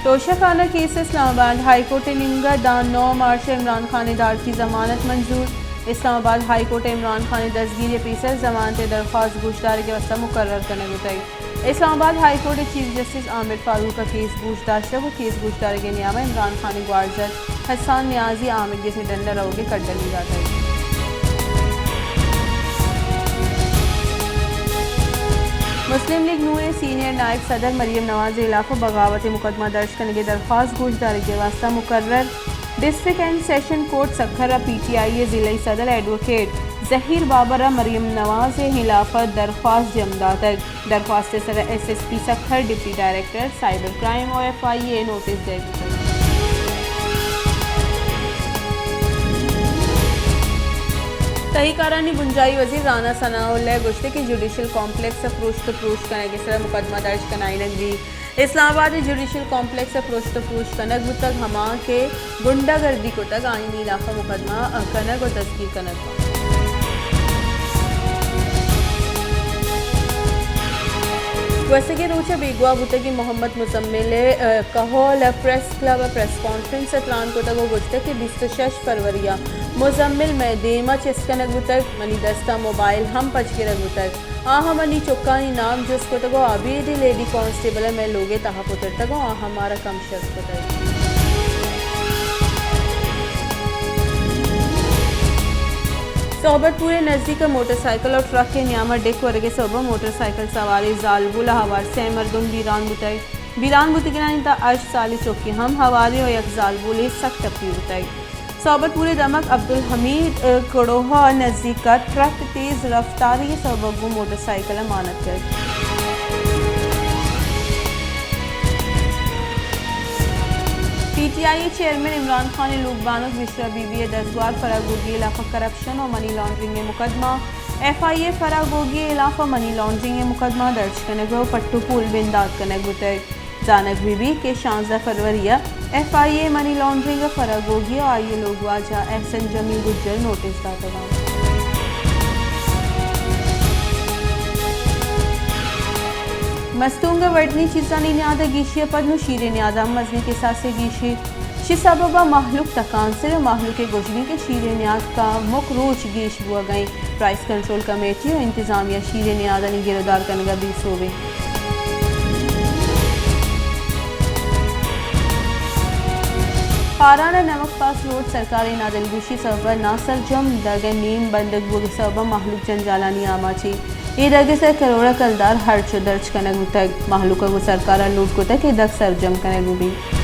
توشہ خانہ کیس، اسلام آباد ہائی کورٹ ءِ نیمگ ءَ داں نو مارچ ءَ عمران خان ءِ دارکی ضمانت منظور۔ اسلام آباد ہائی کورٹ ءَ عمران خان ءِ دزگیری ءِ پیسر ضمانت ءِ درخواست گوشدارگ ءِ واستہ مقرر کنگ بوتگ۔ اسلام آباد ہائی کورٹ ءِ چیف جسٹس عامر فاروق ءَ کیس گوش داشتگ ءُ کیس گوشدارگ ءِ نیام ءَ عمران خان ءِ گوارزر حسان نیازی آمگیس ءِ ڈن ءَ روگ ءِ کڈنی داتگ۔ مسلم لیگ نون ءِ سینئر نائب صدر مریم نواز ءِ ہلاف ءَ بغاوت ءِ مقدمہ درج کنگ ءِ درخواست گوشدارگ ءِ واستہ مقرر۔ District and session court Sukkur ءَ پی ٹی آئی ءِ ضلعی صدر ایڈووکیٹ ظہیر بابر ءَ مریم نواز ءِ ہلاف ءَ درخواست جم داتگ۔ درخواست ءِ سرا S S P Sukkur, deputy director cyber crime ءُ ایف آئی اے نوٹس دئیگ بوتگ۔ تہی کارانی بنجاہی وزیر رانا ثناء اللہ ءَ گوشتگ کہ جوڈیشل کمپلیکس ءِ پروشت ءُ پروش کنگ ءِ سرا مقدمہ درج کنائینگ بیت۔ اسلام آباد ءِ جوڈیشل کمپلیکس ءِ پروشت ءُ پروش کنگ بوتگ، ہما کہ گنڈہ گردی کتگ، آیانی ہلاف ءَ مقدمہ کنگ ءُ دزگیر کنگ بنت۔ گوستگیں روچ ءَ بیگواہ بوتگیں محمد مزمل ءِ، ءَ، کہول ءَ پریس کلب ءَ پریس کانفرنس ءَ تران کتگ ءُ گوشتگ کہ بیست ءُ شش فروری ءَ مزمل مئے دیم ءَ چست کنگ بوتگ، منی دست ءَ موبائل ہم پچ گرگ بوتگ۔ آہاں منی چکانی نام جست کتگ ءُ ابید لیڈی کانسٹیبل ءَ مئے لوگ ءِ تہا پترتگ ءُ آہاں مارا کم شرپ کتگ۔ صحبت پور ءِ نزیک ءَ موٹر سائیکل ءُ ٹرک ءِ نیام ءَ ڈیک ورگ ءِ سبب ءَ موٹر سائیکل سواریں زالبول ءَ ہوار سئے مردم بیران بوتگ۔ بیران بوتگینانی تہا ہشت سالی چکے ہم ہواریں ءُ یک زالبولے سک ٹپی بوتگ۔ صحبت پور ءِ دمگ عبدالحمید، ءَ، کڑوہ ءِ نزیک ءَ ٹرک تیز رفتاری ءِ سبب ءَ گوں موٹر سائیکل ءَ مان اتکگ۔ پی ٹی آئی ءِ چیئرمین عمران خان ءِ لوگ بانک بشرا بی بی ءِ دزگوار فرح گوگی ءِ ہلاف ءَ کرپشن ءُ منی لانڈرنگ ءِ مقدمہ، ایف آئی اے فرح گوگی ءِ ہلاف ءَ منی لانڈرنگ ءِ مقدمہ درج کنگ ءُ پٹ ءُ پول بندات کنگ بوتگ۔ زانگ بہ بیت کہ شانزدہ فروری ءَ ایف آئی اے منی لانڈرنگ ءَ فرح گوگی ءُ آئی ءِ لوگواجہ احسن جمیل گجر نوٹس داتگ اَنت۔ مستونگ ءِ وڑنی چیزانی نیاد ءَ گیشی ءَ پد نوں شیریں نیاد ءَ ہم مزنیں کساسے گیشی۔ شی سبب ءَ مہلوک تکانسر ءُ مہلوک ءِ گوشگ اِنت کہ شیریں نیاد کمک روچ گیش بوگ ءَ اِنت۔ پرائس کنٹرول کمیٹی ءُ انتظامیہ شیریں نیادانی گرودار کنگ ءَ بے سوب اِنت۔ پاران ءَ نمک پاس روڈ سرکاری نادلگوشی سبب ءَ ناسرجم، دگ ءِ نیم بندگ بوگ ءِ سبب ءَ مہلوک جنجالانی آماچ اِنت۔ اے دگ ءِ سر کروڑ ءَ کلدار ہرچ ءُ درچ کنگ بوتگ۔ مہلوک ءَ گوں سرکار ءَ لوٹ کتگ کہ دگ سرجم کنگ بہ بیت۔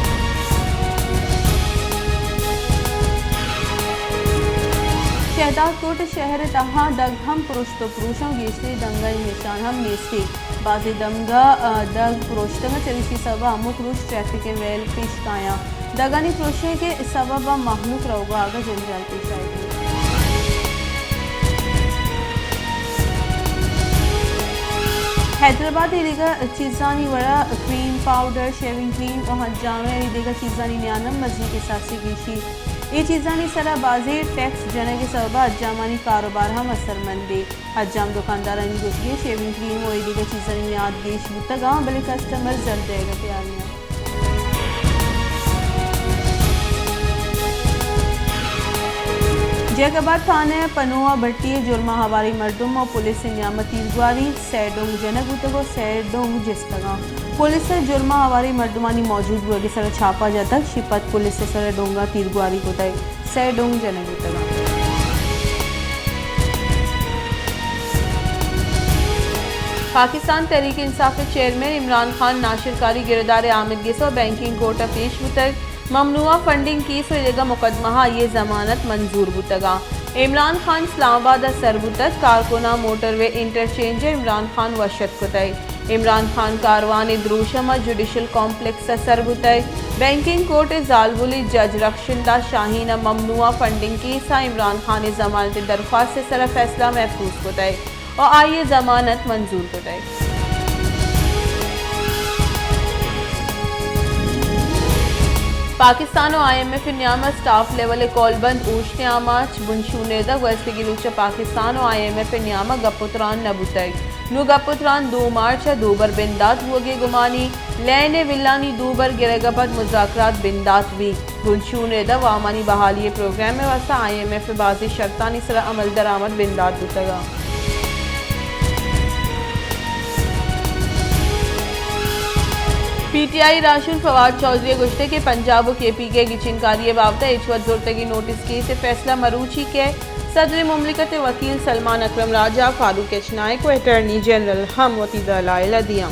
شہداد کوٹ شہر ءِ تہا دگ ہم پرشت ءُ پروش اَنت ءُ گیشتریں دنگانی نشان ہم نیست اِنت۔ بازیں دمگ ءَ، ءَ، دگ پروشتگ اَنت، چریشی سبب ءَ ہمک روچ ٹریفک ءِ ویل پیش کایاں۔ دگانی پروشگ ءِ سبب ءَ مہلوک روگ ءُ آگ ءَ جنجال پیش آیگ اِنت۔ حیدرآباد ءَ اے دگہ چیزانی وڑا کریم پاؤڈر، شیونگ کریم ءُ حجام ءُ اے دگہ چیزانی نیاد ءَ مزنیں کساسے گیشی۔ اے چیزانی سرا بازیں ٹیکس جنگ ءِ سبب ءَ حجامانی کاروبار ہم اثرمند اِنت۔ حجام دکاندارانی گوشگ اِنت شیونگ کریم ءُ اے دگہ چیزانی نیاد گیش بوتگ اَنت، بلے کسٹمر زر دئیگ ءَ تیار نہ اَنت۔ جیکب آباد تھانہ ءِ پنوہ بھٹی ءِ جرم ءَ ہواریں مردم ءُ پولیس ءِ نیام ءَ تیرگواری، سئے ڈونگ جنگ بوتگ ءُ سئے ڈونگ جستگ اَنت۔ پولیس ءَ جرم ءَ ہواریں مردمانی موجود بوگ ءِ سرا چھاپہ جتگ، شی پد پولیس ءِ سرا ڈونگاں تیرگواری کتگ۔ سئے ڈونگ جنگ بوتگ اَنت۔ پاکستان تحریک انصاف ءِ چیئرمین عمران خان ناشرکاری گرودار ءِ آمدگس ءَ بینکنگ کورٹ ءَ پیش بوتگ۔ ممنوعہ فنڈنگ کیس ءُ ایدگہ مقدمہ ءَ آئی ءِ ضمانت منظور بوتگ اَنت۔ عمران خان اسلام آباد ءَ سر بوتگ، کارکناں موٹر وے انٹرچینج ءَ عمران خان وش اتک کتگ۔ عمران خان کاروان ءِ دروشم ءَ جوڈیشل کمپلیکس ءَ سر بوتگ۔ بینکنگ کورٹ ءِ زالبولی جج رخشندہ شاہین ءَ ممنوعہ فنڈنگ کیس ءَ عمران خان ءِ ضمانت ءِ درخواست ءِ سرا فیصلہ محفوظ کتگ ءُ آئی ءِ ضمانت منظور کتگ۔ پاکستان ءُ آئی ایم ایف ءِ نیام ءَ سٹاف لیول ءِ کولبند اوشت ءِ آماچ، بنشون ءِ دہ گوستگیں روچ ءَ پاکستان ءُ آئی ایم ایف ءِ نیام ءَ گپ ءُ تران نہ بوتگ۔ نوں گپ ءُ تران دو مارچ ءَ دوبر بندات بوگ ءِ گمان اِنت۔ لین ءِ بلانی دوبر گرگ ءَ پد مذاکرات بندات بیت۔ بنشون رد ءَ وامانی بحالی ءِ پروگرام ءِ واستہ آئی ایم ایف ءِ بازیں شرطانی سرا عمل درآمد بندات بوتگ اَنت۔ پی ٹی آئی راہشون فواد چوہدری ءَ گوشتگ کہ پنجاب ءُ کے پی کے ءِ گچینکاری ءِ بابت ءَ ہچ وت زرتگیں نوٹس کیس ءِ فیصلہ مروچی کئیت۔ صدر مملکت ءِ وکیل سلمان اکرم راجہ، فاروق ایچ نائیک ءُ اٹارنی جنرل ہم وتی دلائل ءَ دیاں۔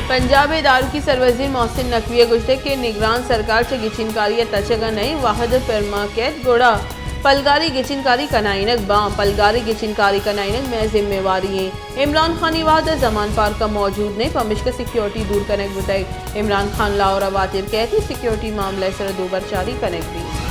پنجاب ءِ دارکی سروزیر محسن نقوی ءَ گوشتگ کہ نگران سرکار چہ گچینکاری ءَ تچگ ءَ نئیں، وہد پرما کیت گڑا پلگاری گچینکاری کنائینگ باں، پلگاری گچینکاری کنائینگ مئے ذمہ واری ایں۔ عمران خان اے وہد ءَ زمان پارک ءَ موجود نئیں، پمیشکا سیکیورٹی دور کنگ بوتگ۔ عمران خان لاہور ءَ واتر کئیت، سیکیورٹی معاملہ ءِ سر ءَ دوبر چاری کنگ بیت۔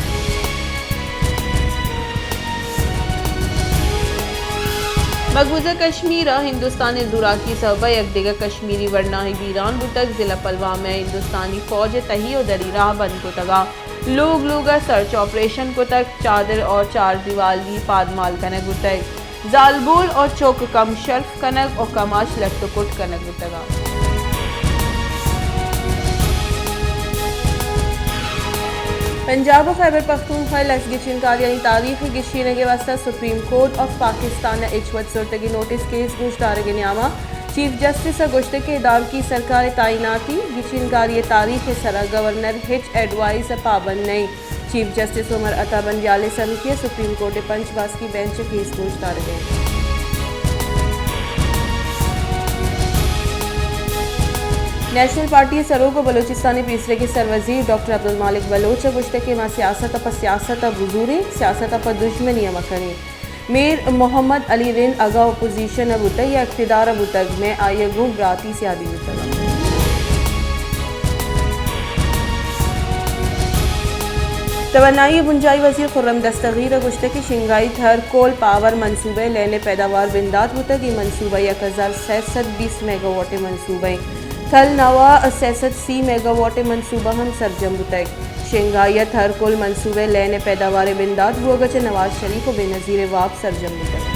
مقبوضہ کشمیر ءَ ہندوستان ءِ زوراکی ءِ سبب ءَ یک دگہ کشمیری ورناہے بیران بوتگ۔ ضلع پلوامہ ءَ ہندوستانی فوج ءَ تہی ءُ دری راہ بند کتگ ءُ لوگ لوگ ءَ سرچ آپریشن کتگ، چادر ءُ چار دیوالی پادمال کنگ بوتگ۔ زالبول ءُ چک کم شرف کنگ ءُ کماش لٹ ءُ کٹ کنگ بوتگ اَنت۔ پنجاب ءُ خیبر پختونخوا ءِ لس گچینکاریانی تاریخ ءِ گیشینگ ءِ واستہ سپریم کورٹ آف پاکستان ءَ ہچ وت زرتگیں نوٹس کیس گوشدارگ ءِ نیام ءَ چیف جسٹس ءَ گوشتگ کہ دارکی سرکار ءِ تعیناتی گچینکاری ءِ تاریخ ءِ سرا گورنر ہچ ایڈوائس ءَ پابند نہ اِنت۔ چیف جسٹس عمر عطا بندیال ءِ سروکی ءَ سپریم کورٹ ءِ پنچ باسکی بینچ ءَ کیس گوشدارگ ءَ اِنت۔ نیشنل پارٹی ءِ سروک ءُ بلوچستان ءِ پیسریگیں سروزیر ڈاکٹر عبدالمالک بلوچ ءَ گوشتگ کہ ما سیاست ءَ پہ سیاست ءَ بزوریں، سیاست ءَ پہ دژمنی ءَ مکنیں۔ میر محمد علی رند اگاں اپوزیشن ءَ بوتگ یا اقتدار ءَ بوتگ، مئے آئی ءَ گوں براتی سیادی بوتگ اَت۔ توانائی ءِ بنجاہی وزیر خرم دستگیر ءَ گوشتگ کہ شنگھائی تھرکول پاور منصوبہ ءِ لین ءِ پیداوار بندات بوتگ، اے منصوبہ یک ہزار سئے سد بیست میگاواٹ ءِ منصوبہ اِنت۔ تھل نوا ءَ سئے سد سی میگاواٹ ءِ منصوبہ ہم سرجم بوتگ۔ شنگھائی ءَ تھرکول منصوبہ ءِ لین ءِ پیداوار ءِ بندات بوگ ءَ چہ نواز شریف ءُ بینظیر ءِ واب سرجم بوتگ۔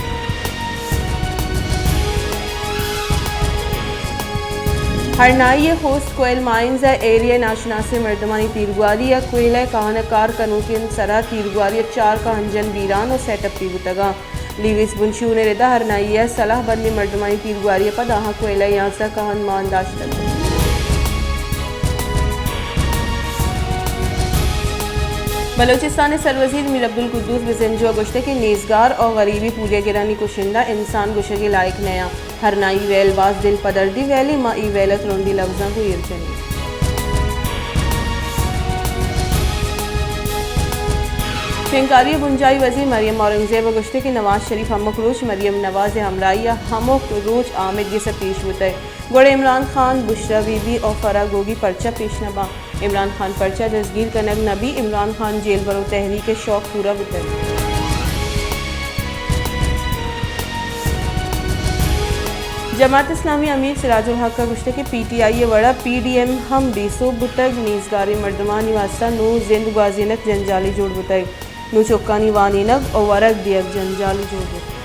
ہرنائی ءِ خوست کوئل مائنز ءَ ایریا ءِ ناشناسیں مردمانی تیرگواری ءَ کوئلہ ءِ کہن ءَ کار کنوکیں سرا تیرگواری ءَ چار کہنجن بیران ءُ سئے ٹپی بوتگ اَنت۔ لیویز بنشون ءِ ردا ہرنائی ءَ سلاہ بندیں مردمانی تیرگواری ءَ پد آہاں کوئلہ ءِ یازدہ کہن مان داشتگ۔ بلوچستان ءِ سروزیر میر عبدالقدوس بزنجو ءَ گوشتگ کہ نیزگار ءُ غریبیں پوریاگرانی کشندہ انسان گوشگ ءِ لائق نہ اَنت۔ ہرنائی ویل باز دل پدردیں ویلے، ما اے ویل ءَ ترندیں لبزاں گوں ایر جنیں۔ شنگھائی ءِ بنجاہی وزیر مریم اورنگزیب ءَ گوشتگ کہ نواز شریف ہمک روچ مریم نواز ءِ ہمراہی ءَ ہمک روچ آمید گس ءَ پیش بوتگ، گڑا عمران خان، بشرا بی بی ءُ فرح گوگی پرچا پیش نہ باں؟ عمران خان پرچا دزگیر کنگ نہ بیت؟ عمران خان جیل برو تحریک ءِ شوق پورا بوتگ۔ جماعت اسلامی ءِ امیر سراج الحق ءَ گوشتگ کہ پی ٹی آئی ءِ وڑا پی ڈی ایم ہم بے سوب بوتگ، نیزگاریں مردمانی واستہ نوں زند گوازینگ جنجالی جوڑ بوتگ، نوں چکانی وانینگ ءُ ورگ دیگ جنجالی جوڑ بوتگ۔